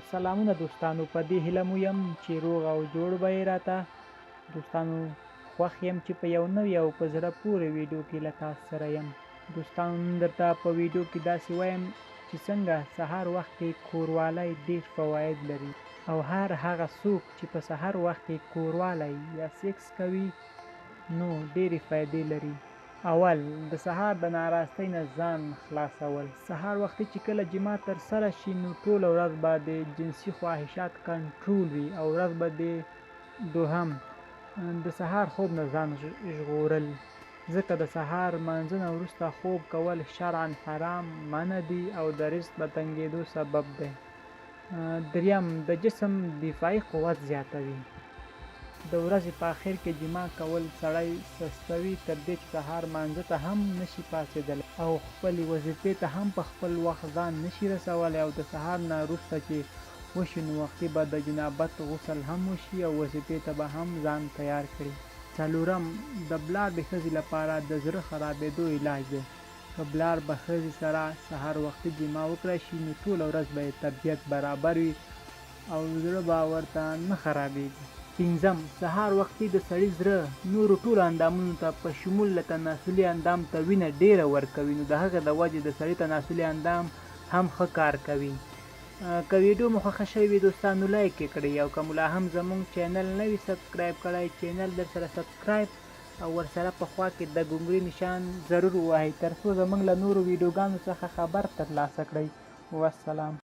سلامونه دوستانو په دې هیله مو یم چې روغ او جوړ به یې راته دوستانو خوښ یم چې په یو نوي او په زړه پورې ویډیو کې له تاسو سره یم. دوستانو نن درته په ویډیو کې داسې وایم چې څنګه سهار وخت کې کوروالی ډیر فواید لري او هر هغه څوک چې په سهار وخت کې کوروالی یا سیکس کوي نو ډیرې فایدې لري. اول، د سهار د ناراستۍ نه ځان خلاصول. سهار وختي چې کله جماع تر سره شي نو ټوله ورځ به د جنسي خواهشات کنټرول وي او ورځ به د. دوهم، د سهار خوب نه ځان ژغورل، ځکه د سهار لمانځه نه وروسته خوب کول شرعاً حرام، منع، دي او د رزق د تنګېدو سبب دی. دریم، د جسم دفاعي قوت زیاتوي. د ورځې په اخر کې جماع کول سړی سستوي تر دې چې سهار لمانځه ته هم نه شي پاڅېدلی او خپلې وظیفې ته هم په خپل وخت ځان نه شي رسولی او د سهار نه وروسته چې وشي نو وختي به د جنابت غسل هم وشي او وظیفې ته به هم ځان تیار کړي. څلورم، د بلار بې ښځې لپاره د زړه خرابېدو علاج دی. که بلار به ښځې سره سهار وختي جماع وکړای شي نو ټوله ورځ به یې طبیعت برابر وي او زړه به ورته نه خرابېږي. پنځم، سهار وختي د سړي زړه نورو ټولو اندامونو ته په شمول له تناسلي اندام ته وینه ډېره ورکوي نو د هغې د وجې د سړي تناسلي اندام هم ښه کار کوي. که ویډیو مو خوښه شوې وي دوستانو لایک یې کړئ او که مو لا هم زمونږ چینل نه وي سبسکرایب کړی چینل درسره سبسکرایب او ورسره په خوا کې د ګونګري نشان ضرور ووهئ ترڅو زمونږ له نورو ویډیوګانو څخه خبر ترلاسه کړئ. والسلام.